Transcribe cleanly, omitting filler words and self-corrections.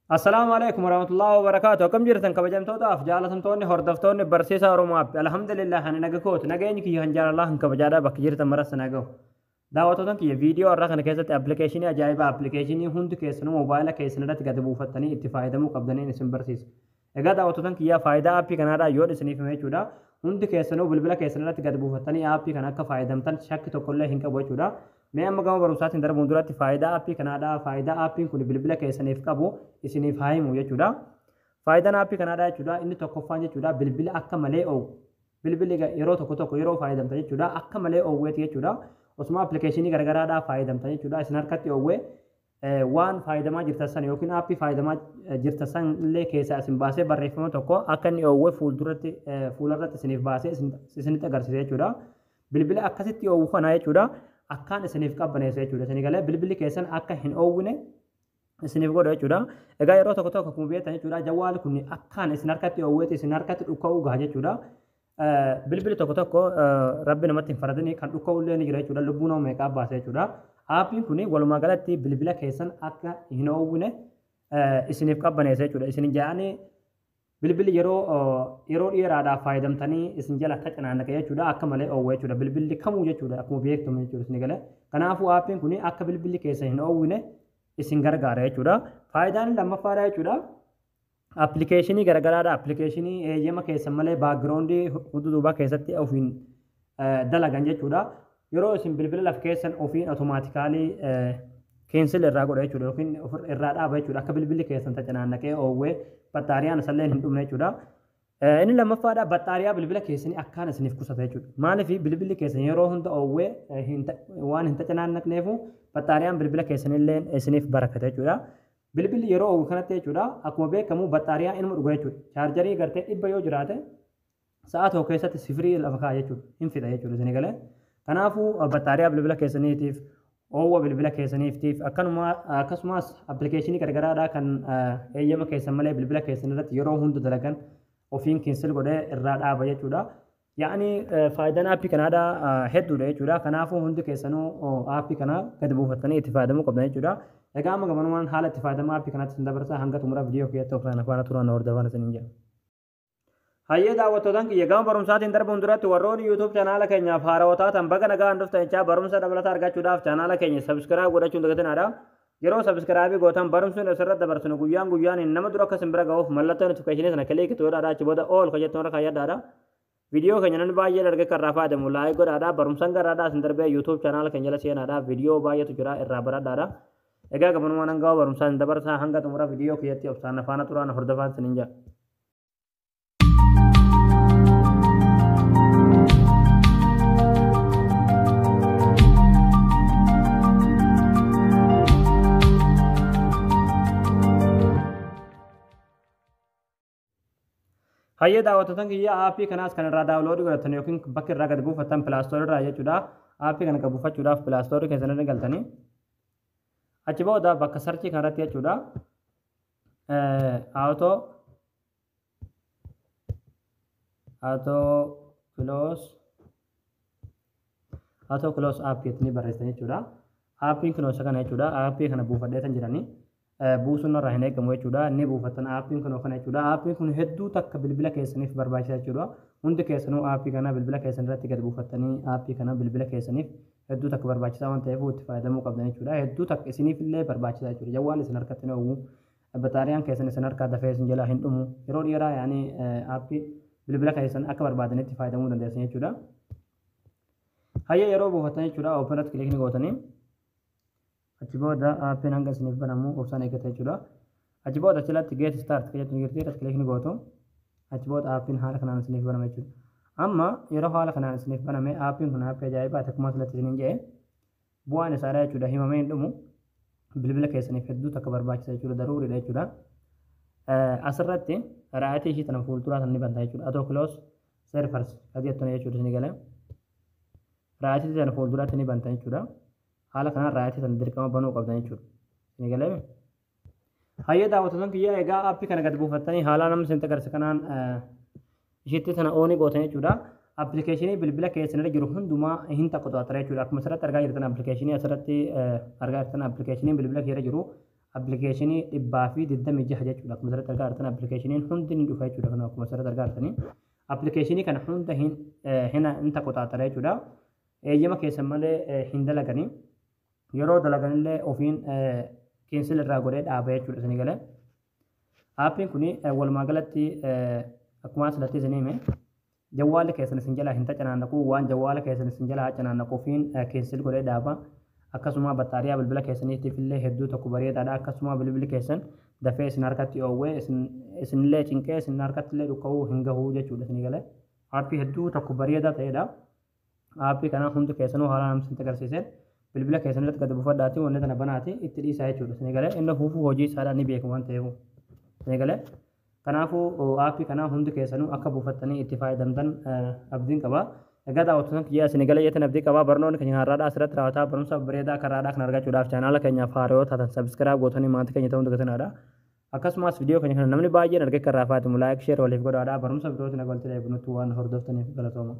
Assalaamu alaikum warahmatullahi wabarakatuh. Akkam jirtan kabajamtootaaf jaalatamtoonni hordoftoonni barsiisaa Oromoo App. Alhamdulillah, ani naga kooti. Nageenyi kiyya kan jaalalaa kan kabajaadhaa bakka jirtan maras nagahu. Daawwattoota kiyya, viidiyoo har'aa kana keessatti appilikeeshinii ajaa'ibaa, appilikeeshinii hundi keessanuu moobaayila keessan irratti gadi buufattanii itti fayyadamuu qabdaniin isin barsiisa. Egaa daawwattoota kiyya, faayidaa aappii kanaadhaa yoo isiniif hime jechuudha. Hundi keessanuu bilbila keessan irratti gadi buufattanii aappii kana akka fayyadamtan shakki tokkollee hin qabu jechuudha. Mee amma gama barumsaatiin darbuun duratti faayidaa aappii kanaadhaa, faayidaa aappiin kun bilbila keessaniif qabu isiniif haa himu jechuudha. Faayidaan aappii kanaadhaa jechuudha, inni tokkoffaan jechuudha, bilbila akka malee oowwu. Bilbilli yeroo tokko tokko yeroo fayyadamtan jechuudha, akka malee oowweeti jechuudha. Osuma appilikeeshinii garagaraadhaa fayyadamtan jechuudha, isin harkatti oowwee waan fayyadamaa jirtan sana yookiin aappii fayyadamaa jirtan san illee keessaa isin baasee barreeffama tokko akka inni oowwee fuulduratti fuularratti isiniif baasee isinitti agarsiisa jechuudha. Bilbila akkasitti oowwu kana jechuudha, akkaan isiniif qabbaneessa jechuudha. Isinii galee, bilbilli keessan akka hin oowwine isiniif godha jechuudha. Egaa yeroo tokko tokko akkuma beektan jechuudha, jawwaali kun akkaan isin harkatti oowweeti isin harkatti dhukka'uu gaha jechuudha. Bilbilli tokko tokko, rabbi namatti hin faradini, kan dhukka'u illee ni jira jechuudha. Lubbuu nama meeqaa baasa jechuudha. Aappiin kun walumaa galatti bilbila keessan akka hin oowwine isiniif qabbaneessa jechuudha. Isin ja'anii bilbilli yeroo dheeraadhaaf fayyadamtanii isin jala tacanaannaqe jechuudha, akka malee oowwa jechuudha. Bilbilli kamuu jechuudha, akkuma beektamu jechuudha, isin galee. Kanaafuu aappiin kun akka bilbilli keessan hin oowwine isin gargaara jechuudha. Faayidaan lammaffaadha jechuudha. Appilikeeshinii garagaraadha. Appilikeeshinii eeyyama keessan malee backgroundii duubaa keessatti ofiin dalagan jechuudha. Yeroo isin bilbila laf keessan ofiin automatically cancel irraa godha jechuudha yookiin irraa dhaaba jechuudha. Akka bilbilli keessan tacanaannaqee oowwee baxxaariyaan isallee hin dhumne jechuudha. Inni lammaffaadha, baxxaariyaa bilbila keessanii akkaan isiniif qusata jechuudha. Maaliif? Bilbilli keessan yeroo hunda oowwee waan hin tacanaannaqneefu baxxaariyaan bilbila keessanillee isiniif barakata jechuudha. Bilbilli yeroo oowwu kanatti jechuudha, akkuma beekamu baxxaariyaa inuma dhuga jechuudha. Chaarjarii gartee 100 yoo jiraate sa'a tokko keessatti sifirii lafa kaa'a jechuudha. Hin fixa jechuudha, isinii galee. Kanaafuu baxxaariyaa bilbila keessaniitiif, oowwa bilbila keessaniitiif, akkanuma akkasumas appilikeeshinii garagaraadhaa kan eeyyama keessan malee bilbila keessan irratti yeroo hunda dalagan ofiin cancel godhee irraa dhaaba jechuudha. Yaa'ni faayidaan aappii kanaadhaa hedduudha jechuudha. Kanaafuu hundi keessanuu aappii kana gadi buufattanii itti fayyadamuu qabdan jechuudha. Egaa amma gamanumaan haala itti fayyadama aappii kanaatti isin dabarsa. Hanga xumura viidiyoo kiyyatti obsaan afaan turan hordofan isiniin jedha. Hayyee daawwattootaan kiyya, gama barumsaatiin darbuun duratti warroonni YouTube chaanaala keenyaaf haarawaa taatan baga nagaan dhuftan jechaa, barumsa dabalataa argachuudhaaf chaanaala keenya subscribe godhachuun dagatinaadha. Yeroo subscribe gootan barumsi asirratti dabarsinu guyyaan guyyaan nama dura akka isin bira ga'uuf mallattoo notificationii sana click godhaadha. Achi booda all ka jettu irra kaayyadhaadha. Viidiyoo keenya namni baay'een arge kan irraa fayyadamu like godhaadha. Barumsaan garaadhaa isin darbee YouTube chaanaala keenya jala seenaadha. Viidiyoo baay'eetu jira, irraa baradhaadha. Egaa gabanumaan hanga barumsaan isin dabarsaa, hanga xumura viidiyoo kiyyatti obsaan afaana turaan hordofaan isiniin jedha. Hayyee daawwattootaan kiyya, aappii kanaas kan irraa downloadii godhatan yookiin bakka irraa gadi buufattan Play Storeii irraa jechuudha. Aappii kana gad buufachuudhaaf Play Storeii keessan irra galtanii achi booda bakka searchii kanarratti jechuudha, auto close app jettanii barreessitan jechuudha. Aappiin kun isa kana jechuudha. Aappii kana buufadheetan jiranii. Buusuun irraa hin eegamu jechuudha. Inni buufatan aappiin kun kana jechuudha. Aappiin kun hedduu takka bilbila keessaniif barbaachisaa jechuudha. Hundi keessanuu aappii kana bilbila keessan irratti gadi buufattanii aappii kana bilbila keessaniif hedduu takka barbaachisaa waan ta'eef itti fayyadamuu qabdan jechuudha. Hedduu takka isiniif illee barbaachisaa jechuudha. Jawwaal isin harkatti hin oowwu. Baxaariyaan keessan isin harkaa dafee isin jalaa hin dhumu. Yeroo dheeraa yaani aappii bilbila keessan akka barbaadanitti fayyadamuu dandeessan jechuudha. Hayyee, yeroo buufattan jechuudha, open irratti click ni gootanii achi booda aappiin hanga isiniif banamu obsaan eeggata jechuudha. Achi booda achirratti "get start" kan jettu jirti, irratti click ni gootu. Achi booda aappiin haala kanaan isiniif banama jechuudha. Amma yeroo haala kanaan isiniif baname, aappiin kun aappii ajaa'ibaati. Akkuma asirratti isiniin jedhe, bu'aan isaadha jechuudha himamee hin dhumu. Bilbila keessaniif hedduu takka barbaachisa jechuudha, daruuriidha jechuudha. Asirratti rightii ishii tana fuulduraa sana ni banta jechuudha. "Auto close servers" kan jettu jechuudha, isinii galee. Rightii tana fuulduratti ni banta jechuudha. Haala kanaan rightii tana dirqama banuu qabdan jechuudha. Isinii galee. Hayyee daawwattoota kiyya, egaa aappii kana gadi buufattanii haala namni isin agarsiisa kanaan ishiitti sana onii gootan jechuudha. Appilikeeshinii bilbila keessan irra jiru hundumaa hin taqoxaaxara jechuudha. Akkuma asirratti argaa jirtan, appilikeeshinii asirratti argaa jirtan, appilikeeshiniin bilbila kee irra jiru Appilikeeshinii 126 jechuudha. Akkuma asirratti argaa jirtan appilikeeshiniin hundi ni dhufa jechuudha. Kana akkuma asirratti argaa jirtanii appilikeeshinii kana hunda hin hin hin taqoxaaxara jechuudha. Eeyyama keessan malee hin dalaganii, yeroo dalaganillee ofiin cancel irraa godhee dhaaba jechuudha isinii galee. Aappiin kun walumaa galatti akkuma asirratti isin hime, jawwaalli keessan isin jalaa hin tacanaannaqu. Waan jawwaala keessan isin jalaa canaannaqu ofiin cancel godhee dhaaba. Akkasuma battaariyaa bilbila keessaniitiif illee hedduu tokko bareedaadha. Akkasuma bilbilli keessan dafee isin harkatti oowwee isinillee cinqee isin harkatti illee dhukka'uu hin gahu jechuudha isinii galee. Aappii hedduu tokko bareedaa ta'edha. Aappii kana hundi keessanuu haala namni agarsiiseen bilbila keessan irratti gadi buufadhaati, wanni tana banaati itti dhiisaa jechuudha isinii galee. Inni fuufuu hojii isaadhaan ni beeku waan ta'eef isinii galee. Kanaafuu aappii kana hundi keessanuu akka buufattanii itti fayyadamtan abdiin qaba. Egaa daawwattoota kiyya, isinii galee jettan abdii qaba. Barnoonni keenya har'aadhaa asirratti raawwataa. Barumsa bareedaa karaadhaa kan argachuudhaaf chaanaala keenyaaf haaraa yoo taatan subscribe gootanii maatii keenya ta'uu dagatinaadha. Akkasumas viidiyoo keenya kana namni baay'een argee kan irraa fayyadamu like, share waliif godhaadha. Barumsa birootiin akka walitti deebinutti waan hordoftaniif galatooma.